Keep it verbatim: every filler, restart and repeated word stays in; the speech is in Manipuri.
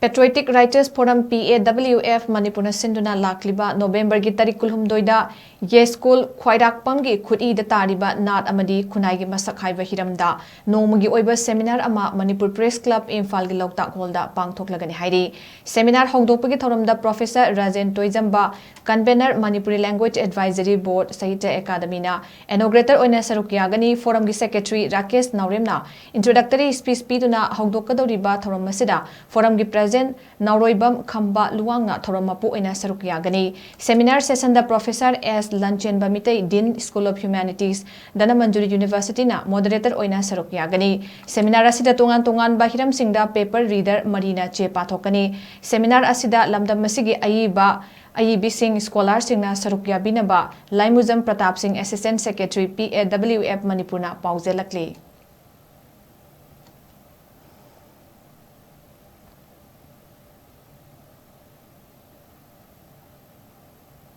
Patriotic Writers Forum, P A W F, ꯃꯅꯤꯄꯨꯔꯅ ꯁꯤꯟꯗꯨꯅ ꯂꯥꯛꯂꯤꯕ ꯅꯣꯕꯦꯝꯕꯔꯒꯤ ꯇꯥꯔꯤꯛ ꯀꯨꯟꯍꯨꯝꯗꯣꯏꯗ ꯌꯥꯏꯁ꯭ꯀꯨꯜ ꯈ꯭ꯋꯥꯏꯔꯥꯛꯄꯝꯒꯤ ꯈꯨꯠꯏꯗ ꯇꯥꯔꯤꯕ ꯅꯥꯠ ꯑꯃꯗꯤ ꯈꯨꯟꯅꯥꯏꯒꯤ ꯃꯁꯛ ꯍꯥꯏꯕ ꯍꯤꯔꯝꯗ ꯅꯣꯡꯃꯒꯤ ꯑꯣꯏꯕ seminar ꯑꯃ ꯃꯅꯤꯄꯨꯔ Press Club ꯏꯝꯐꯥꯜꯒꯤ ꯂꯣꯛꯇꯥꯛ ꯍꯣꯜꯗ ꯄꯥꯡꯊꯣꯛꯂꯒꯅꯤ ꯍꯥꯏꯔꯤ꯫ Seminar ꯍꯧꯗꯣꯛꯄꯒꯤ ꯊꯧꯔꯝꯗ Professor Rajen ꯇꯣꯏꯖꯝꯕ, Convener Manipuri Language Advisory Board, Sahitya Academyꯅ inaugurator ꯑꯣꯏꯅ ꯁꯔꯨꯛ ꯌꯥꯒꯅꯤ꯫ Forumꯒꯤ Secretary ꯔꯥꯀꯦꯁ ꯅꯥꯎꯔꯦꯝꯅ introductory speech ꯄꯤꯗꯨꯅ ꯍꯧꯗꯣꯛꯀꯗꯧꯔꯤꯕ ꯊꯧꯔꯝ ꯑꯁꯤꯗ Forumꯒꯤ President ꯅꯥꯎꯔꯣꯏꯕꯝ ꯈꯝꯕ ꯂꯨꯋꯥꯡꯅ ꯊꯧꯔꯝ ꯃꯄꯨ ꯑꯣꯏꯅ ꯁꯔꯨꯛ ꯌꯥꯒꯅꯤ꯫ Seminar sessionꯗ Professor S ꯂꯟꯆꯦꯟꯕ Meitei, Dean School of Humanities, Dhanamanjuri Universityꯅ moderator ꯑꯣꯏꯅ ꯁꯔꯨꯛ ꯌꯥꯒꯅꯤ꯫ Seminar ꯑꯁꯤꯗ ꯇꯣꯉꯥꯟ ꯇꯣꯉꯥꯟꯕ ꯍꯤꯔꯝꯁꯤꯡꯗ paper reader ꯃꯔꯤꯅ ꯆꯦ ꯄꯥꯊꯣꯛꯀꯅꯤ꯫ Seminar ꯑꯁꯤꯗ ꯂꯝꯗꯝ ꯑꯁꯤꯒꯤ ꯑꯏꯕ, ꯑꯏꯕꯤꯁꯤꯡ, scholarꯁꯤꯡꯅ ꯁꯔꯨꯛ ꯌꯥꯕꯤꯅꯕ ꯂꯥꯏꯃꯨꯖꯝ ꯄ꯭ꯔꯇꯥꯞ ꯁꯤꯡ, Assistant Secretary, P A W F ꯃꯅꯤꯄꯨꯔꯅ ꯄꯥꯎꯖꯦꯜꯂꯛꯂꯤ꯫